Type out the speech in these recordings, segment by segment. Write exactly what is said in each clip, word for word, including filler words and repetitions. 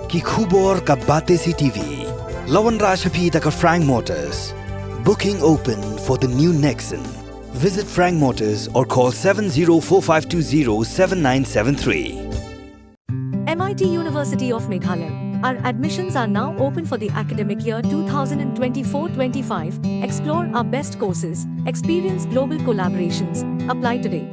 Ki khubor ka Batesi T V. La wanrah sha phi da ka Frank Motors. Booking open for the new Nexon. Visit Frank Motors or call seven zero four five two zero seven nine seven three. M I T University of Meghalaya. Our admissions are now open for the academic year two thousand twenty-four twenty-five. Explore our best courses, experience global collaborations. Apply today.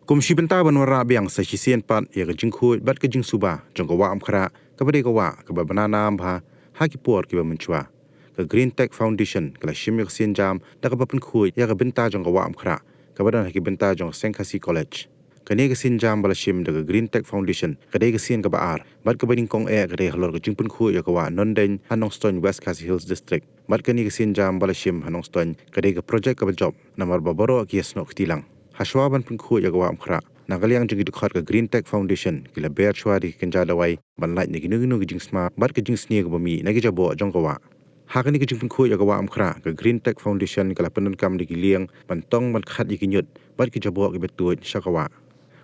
Kum shi bynta ban wanrah biang sa shisien pat ïa ka jingkhuid bad ka jingsuba jong ka Wah Umkhrah, kaba dei ka wah kaba bna nam bha ha ki por kiba mynshuwa, ka Green Tech Foundation ka la shim ïa ka sienjam da kaba pynkhuid ïa ka bynta jong ka Wah Umkhrah kaba don ha ki bynta jong ka Seng Khasi College. Kane ka sienjam ba la shim da ka Green Tech Foundation ka dei ka sien kaba ar bad kaba nyngkong eh ka dei halor ka jingpynkhuid ïa ka Wah Nongdeiñ ha Nongstoiñ, West Khasi Hills District. Bad kane ka sienjam ba la shim ha Nongstoiñ ka dei ka projek kaba jop namar ba baroh ki ïasnoh kti lang. Hashwa ban pynkhuid ïa ka Wah Umkhrah, na ka liang jong ki dkhot ka Green Tech Foundation ki la ber shuwa da ki kynja dawai ban lait na kino kino ki jingsma bad ka jingsniew kaba mih na ki jaboh jong ka wah. Ha kane ka jingpynkhuid ïa ka Wah Umkhrah, ka Green Tech Foundation ka la pyndonkam da ki lieng ban tong ban khat ïa ki ñiut bad ki jaboh kiba tuid sha ka wah.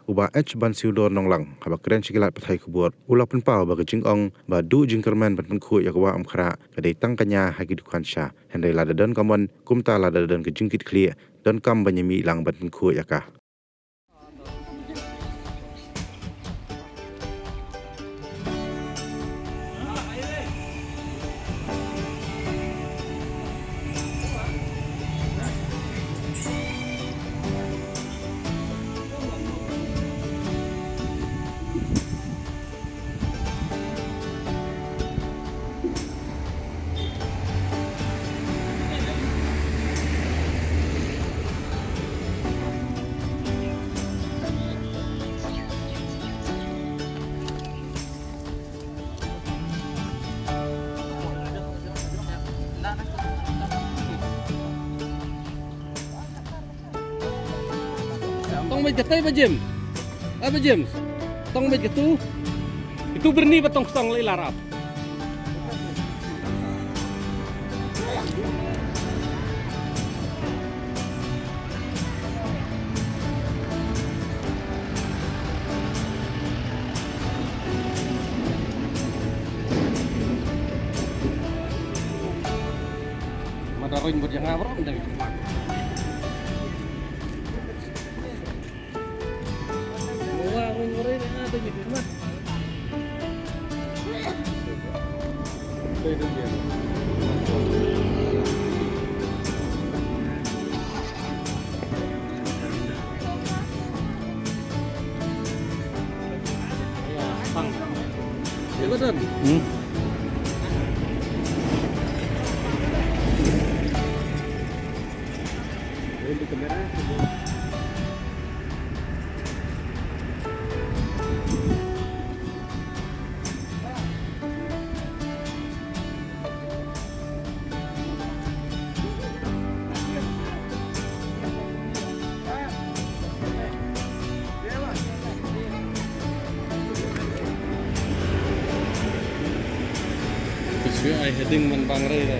U Bah H Bansiudor Nonglang, haba kren sha ki lad pathai khubor, u la pynpaw ba ka jingong ba duh jingkyrmen ban pynkhuid ïa ka Wah Umkhrah ka dei tang ka nia ha ki dukhan sha, hynrei lada don ka mon, kumta lada don ka jingkitkhlieh, donkam ban ïa mih lang ban pynkhuid ïa ka. Tong beit katei ba James. Ah, ba James. Tong beit katu. Itu berni ba tong sang lei larap. Mada roin bud yang abram dari. Hmm. Ai heading man bang rei da.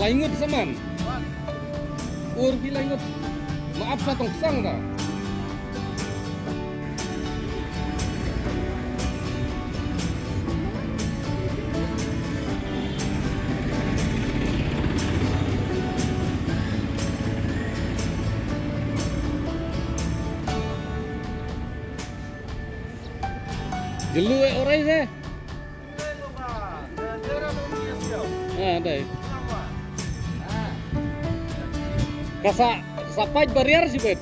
Lai ngut sa man. Ur phi lai ngut. Ma ap sa tong sang da. Jelu eh orai se. Ah, dai. Ka sa, ka sa pait barrier shibit.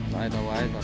Wai ta, wai ta.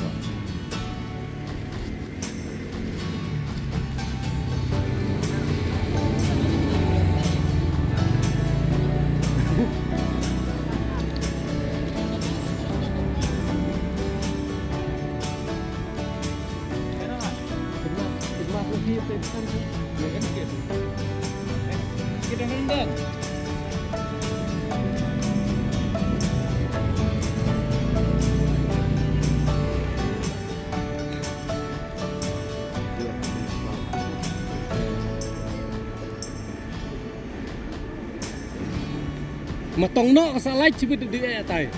Ma tong noh ka sa lait shibit di eh tai.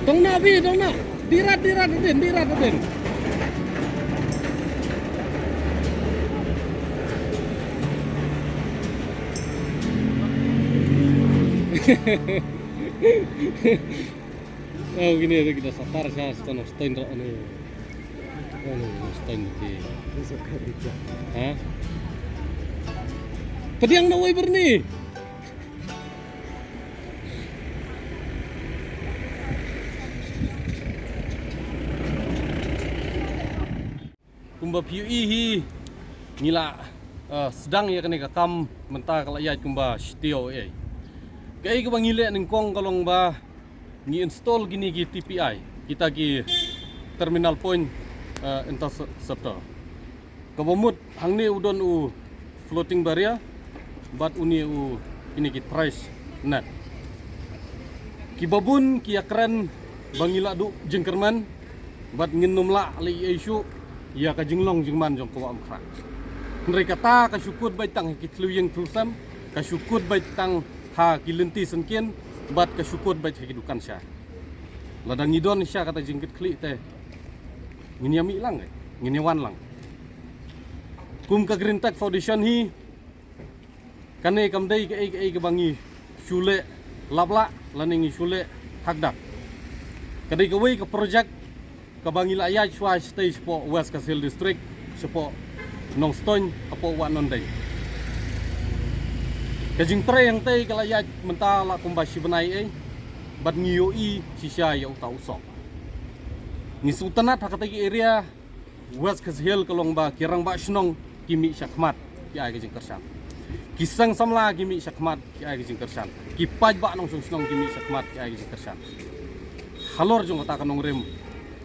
Tong noh bi, tong noh. Dirat, dirat din, dirat din. Oh, kine kita satar sha, stone, stone ro ane. Ane, stone ki. Ha? Pdiang na wei berni. Kumba phi ïohi hi ngi la, eh, sdang ïa kane ka kam mynta ka la ïaid kumba shi taïew eh. Kaei kaba ngi leh nyngkong ka long ba ngi install kine ki T P I, kita ki terminal point, eh, interceptor. Kaba mut hangne u don u floating barrier bad une u, kine ki trash net. Kiba bun ki ïakren ba ngi la duh jingkyrmen bad ngin nym lah leh ei ei shuh ïa ka jinglong jingman jong ka Wah Umkhrah. Hynrei kata ka shu kut beit tang ha ki thliew ïing thliew sem, ka shu kut beit tang ha ki lynti syngkien bad ka shu kut beit ha ki dukan sha. Lada ngi don sha kata jingkitkhlieh te ngin ïa mih lang, eh, ngin ïa wan lang. Kum ka Green Tech Foundation hi, kane kam dei kaei kaei kaba ngi shu leh lap lah lane ngi shu leh hakdak. Ka dei kawei ka project kaba ngi la ïaid shuwa shatei shapoh West Khasi Hills District, shapoh Nongstoiñ, hapoh Wah Nongdeiñ. Ka jingtrei hangtei ka la ïaid mynta la kumba shi bnai ei, bad ngi ïohi shisha ïa uta u soh. Ngi sngewtynnat ha kata ki area West Khasi Hills ka long ba ki rangbah shnong ki mih shakhmat ki ai ka jingkyrshan. Ki seng samla ki mih shakhmat ki ai ka jingkyrshan. Ki paidbah nongshong shnong ki mih shakhmat ki ai ka jingkyrshan. Halor jong kata ka nongrim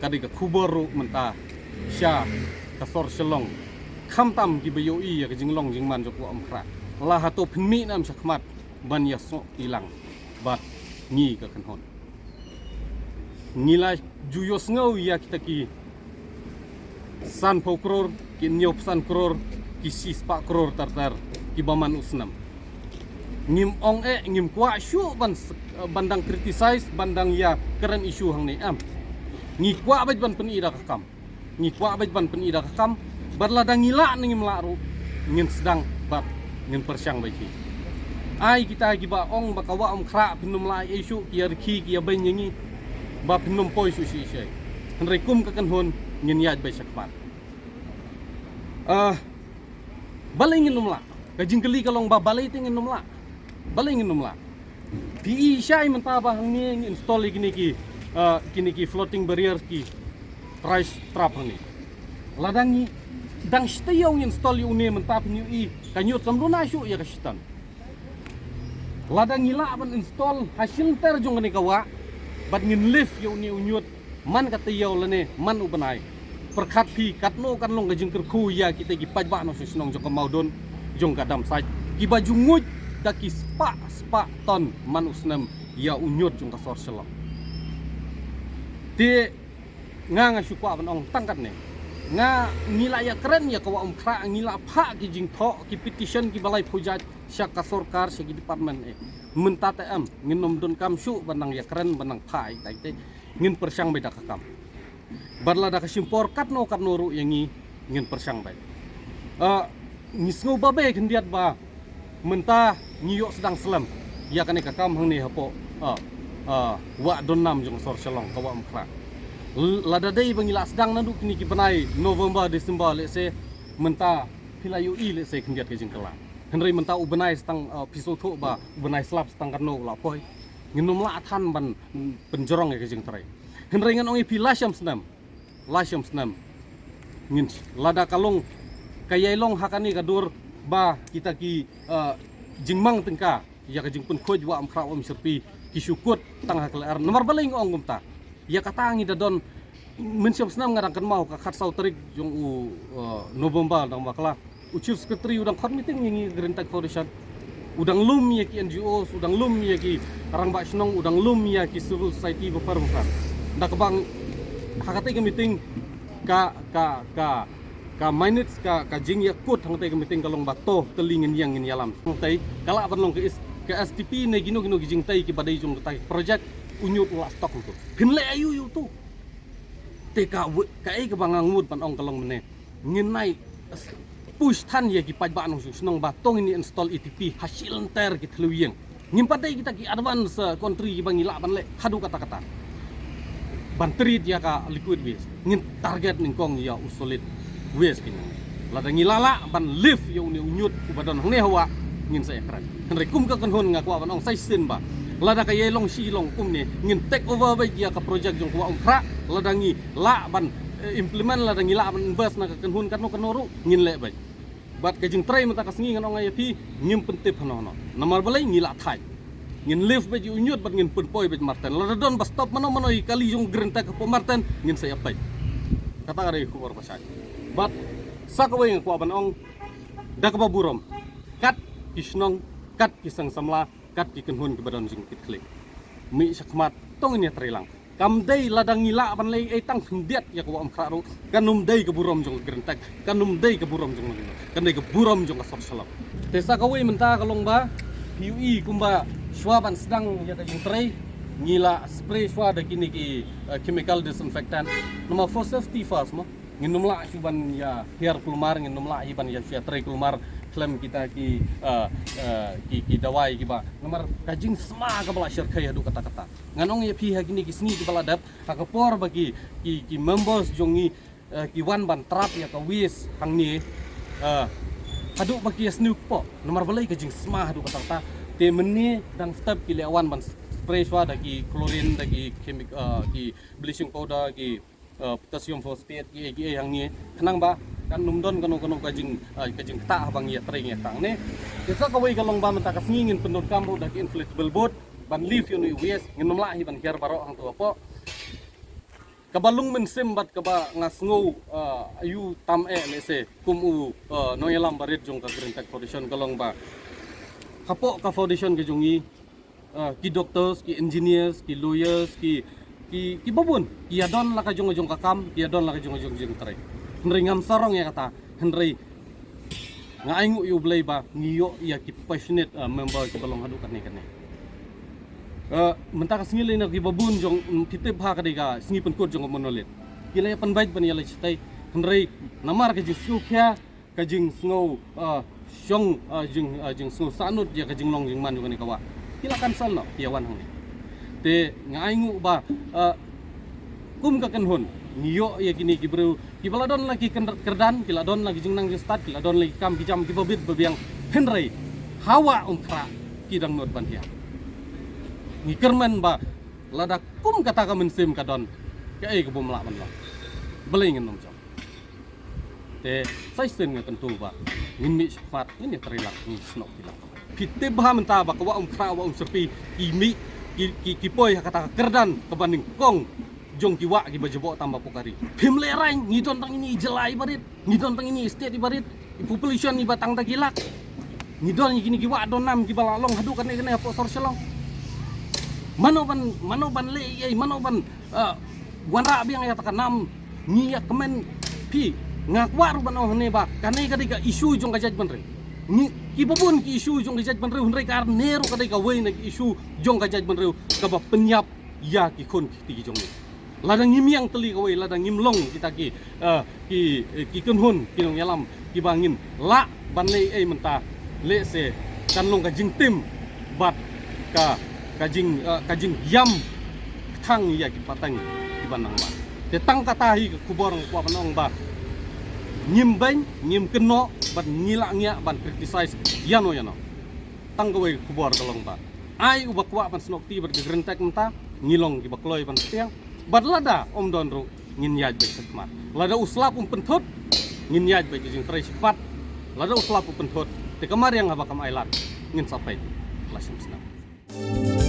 ka dei ka khubor ruh mynta sha ka sor Shillong. Khamtam kiba ïohi ïa ka jinglong jingman jong ka Wah Umkhrah. La hato phin mih ne em shakhmat ban ïa sngewthuh lang bad ngi ka kynhun. Ngi la ju ïohsngew ïa kita ki sanphew klur, ki hynñiewphew san klur, ki shispah klur ter ter kiba man u snem. Ngim ong eh, ngim kwah shuh ban s-, ban dang criticize, ban dang ïa kren issue hangne, em. Ngi kwah beit ban pyni da ka kam. Ngi kwah beit ban pyni da ka kam, bad lada ngi lah ne ngim lah ruh, ngin sdang bad ngin pyrshang beit hi. Ai kita kiba ong ba ka Wah Umkhrah phin nym lah ei ei shuh, ki ïa rkhie ki ïa beiñ ïa ngi, ba phin nym poi shuh shi shi. Hynrei kum ka kynhun ngin ïaid beit shakhmat. Ah, balei ngin nym lah? Ka jingkylli ka long ba balei te ngin nym lah? Balei ngin nym lah? Phi i shai mynta ba hangne ngi install ïa kine ki, ah, kine ki floating barrier, ki trash trap hangne. Lada ngi dang shi taïew ngi install ïa une mynta phin ïohi ka ñiut kam duna shuh ïa ka shitom. Lada ngi lah ban install ha shilynter jong kane ka wah bad ngin lift ïa une u ñiut man ka taïew lane man u bnai. Pyrkhat phi katno kan long ka jingkyrkhu ïa kita ki paidbah nongshong shnong jong ka Mawdun, jong ka Damsait, kiba ju nguid da ki spah spah ton man u snem ïa u ñiut jong ka sor Shillong. Te nga, nga shu kwah ban ong tang katne. Nga, ngi la ïa kren ïa ka Wah Umkhrah, ngi la phah ki jingthoh, ki petition kiba laiphew jait sha ka sorkar, sha ki department eh. Mynta te em, ngin nym donkam shuh ban nang ïa kren, ban nang phah ïa kita, kita. Ngin pyrshang beit da ka kam. Bad lada ka shim por katno katno ruh ïa ngi, ngin pyrshang beit. Ah, ngi sngew babe khyndiat ba Mynta ngi ïoh sdang slem ïa kane ka kam hangne hapoh, ah, ah, Wah Donnam jong ka sor Shillong, ka Wah Umkhrah. L-, lada dei ba ngi la sdang naduh kine ki bnai November, December, lehse mynta phi la ïohi lehse khyndiat ka jingkylla. Hynrei mynta u bnai sa tang, ah, phi sngewthuh ba u bnai slap sa tang katno u la poi. Ngin ym lah than ban, mm, pynjrong ïa ka jingtrei. Hynrei ngan ong ïa phi, la shem snem, la shem snem, ngin, lada ka long, ka ïai long ha kane ka dur ba kita ki, eh, jingmang tyngka ïa ka jingpynkhuid Wah Umkhrah Wah Umshyrpi ki shu kut tang ha ka lyer. Namar balei nga ong kumta? Ïa kata ngi da don, mynshem snem nga dang kynmaw ka khatsaw tarik jong u, eh, November dang bakla, u Chief Secretary u dang khot meeting ïa ngi Green Tech Foundation. U dang lum ïa ki N G Os, u dang lum ïa ki rangbah shnong, u dang lum ïa ki civil society bapher bapher. Da kaba ha katei ka meeting ka, ka, ka, ka minutes, ka, ka jingïakut hangtei ka meeting ka long ba to tylli ngin ïeng ngin ïalam. Hangtei ka lah ban long ka is-, ka S T P ne kino kino ki jingtei kiba dei jong kata ka project, u ñiut u la stop hangto. Phin leh aïu ïa uto? Te ka wi-, kaei kaba nga ngut ban ong ka long mynne, ngin nai s-, push than ïa ki paidbah nongshong shnong ba to ngin install E T P ha shilynter ki thliew ïing. Ngim pat dei kita ki advance, eh, country kiba ngi lah ban leh haduh katta katta ban treat ïa ka liquid waste. Ngin target nyngkong ïa u solid waste kine. Lada ngi lah lah ban lift ïa une u ñiut uba don hangne ha wah, ngin sa ïakren. Hynrei kum ka kynhun nga kwah ban ong sa shisien ba lada ka ïai long shi long kumne, ngin take over beit ïa ka project jong ka Wah Umkhrah. Lada ngi lah ban, eh, implement, lada ngi lah ban invest na ka kynhun kano kano ruh, ngin leh beit. Bad ka jingtrei mynta ka sngi ngan ong ïa phi, ngim pyntip hano hano. Namar balei? Ngi la thait. Ngin lift beit ïa u ñiut bad ngin pynpoi beit marten. Lada don ba stop mano mano ïa kali jong Green Tech hapoh marten, ngin sa ïa peit. Kata ka dei ka khubor ba shai. Bad sa kawei nga kwah ban ong, da kaba burom, kat ki shnong, kat ki seng samla, kat ki kynhun kiba don jingkitkhlieh, mih shakhmat, to ngin ïatrei lang. Kam dei lada ngi lah ban leh ei tang khyndiat ïa ka Wah Umkhrah ruh, kan ym dei ka burom jong ka Green Tech, kan ym dei ka burom jong ka, kan dei ka burom jong ka sor Shillong. Te sa kawei mynta ka long ba, phi ïohi kumba shuwa ban sdang ïa ka jingtrei, ngi la spray shuwa da kine ki, eh, chemical disinfectant. Namar for safety first mo. Ngin ym lah shuh ban ïa hiar kulmar, ngin ym lah hi ban ïa shu ïatrei kulmar khlem kita ki, eh, eh, ki, ki dawai kiba. Namar ka jingsma kaba la shyrkhei haduh katta katta. Ngan ong ïa phi ha kine ki sngi kiba la dep, ha ka por ba ki, ki, ki members jong ngi, eh, ki wan ban trap ïa ka waste hangne, eh, haduh ba ki ïa sniew kpoh. Namar balei? Ka jingsma haduh katta katta. Te mynne dang step ki leh wan ban spray shuwa da ki chlorine, da ki chemic-, eh, ki bleaching powder, ki, eh, potassium phosphate, kiei kiei hangne, khnang ba kan ym don kano kano ka jing, eh, ka jingktah haba ngi ïatrei ngi ïatang ne. Te sa kawei ka long ba mynta ka sngi ngin pyndonkam ruh da ki inflatable boat ban lift ïa une u waste, ngin ym lah hi ban hiar baroh hangto hapoh. Kaba long mynsiem bad kaba nga sngew, eh, aïu tam eh lehse kum u, eh, nongïalam barit jong ka Green Tech Foundation ka long ba hapoh ka foundation ka jong ngi, ah, ki doctors, ki engineers, ki lawyers, ki, ki, ki babun, ki ïa don la ka jong jong ka kam, ki ïa don la ka jong jong jingtrei. Hynrei ngam sarong ïa kata, hynrei nga ainguh ïa U Blei ba ngi ïoh ïa ki passionate, ah, member kiba long haduh kane kane. Ah, mynta ka sngi lei na ki babun jong, mm, ki tip ha ka dei ka sngi pynkut jong ka Monolith. Ki la ïa pynbeit ban ïa leit shatei, hynrei namar ka jingsngewkhia, ka jingsngew, ah, shong, ah, jing, ah, jingsngew sahnud ïa ka jinglong jingman jong kane ka wah, ki la cancel noh, ki ïa wan hangne. Te nga ainguh ba, ah, kum ka kynhun ngi ïoh ïa kine ki briew kiba la don la ki kyn-, kyrdan, ki la don la ki jingnang jingstad, ki la don la ki kam ki jam kiba bit ba biang, hynrei ha Wah Umkhrah ki dang nud ban hiar. Ngi kyrmen ba lada kum kata ka mynsiem ka don, kaei ka bym lah ban long. Balei ngin ym jop? Te sa shisien nga kyntu ba ngin mih shakhmat, ngin ïatrei lang, ngin snoh ki lang. Phi tip bha mynta ba ka Wah Umkhrah Wah Umshyrpi ki mih, ki, ki, ki poi ha kata ka kyrdan kaba nyngkong jong ki wah kiba jaboh tam ba pukari. Phim lehraiñ, ngi don tang ine i jylla iba rit, ngi don tang ine i state iba rit, i population iba tang da ki lak. Ngi don ïa kine ki wah don nam kiba la long haduh kane kane hapoh sor Shillong. Mano ban, mano ban leh ei, mano ban, eh, wanrah biang ïa kata ka nam? Ngi ïa kmen phi, nga kwah ruh ban ong hangne ba kane ka dei ka issue jong ka jaitbynriew. Ngi, kiba bun ki issue jong ka jaitbynriew, hynrei kane ruh ka dei kawei na ki issue jong ka jaitbynriew kaba pynïap ïa ki khun ki kti ki jong ngi. Lada ngim ïeng tylli kawei, lada ngim long kita ki, eh, ki, eh, ki kynhun ki nongïalam kiba ngin lah ban leh ei mynta, lehse kan long ka jingtim bad ka ka jing eh, ka jingïam kthang ïa ki pateng ki ban nang ba. Te tang kata hi ka khubor nga kwah ban ong ba ngim beiñ, ngim kynnoh bad ngi lah ngiah ban criticize ïano ïano. Tang kawei ka khubor ka long ba ai uba kwah ban snoh kti bad ka Green Tech mynta ngi long kiba kloi ban stiang. Bad lada um don ruh ngin ïaid beit shakhmat. Lada u slap um pynthut ngin ïaid beit ka jingtrei shakhmat. Lada u slap um pynthut te ka mariang haba kam ailad ngin sa peit la shim snem.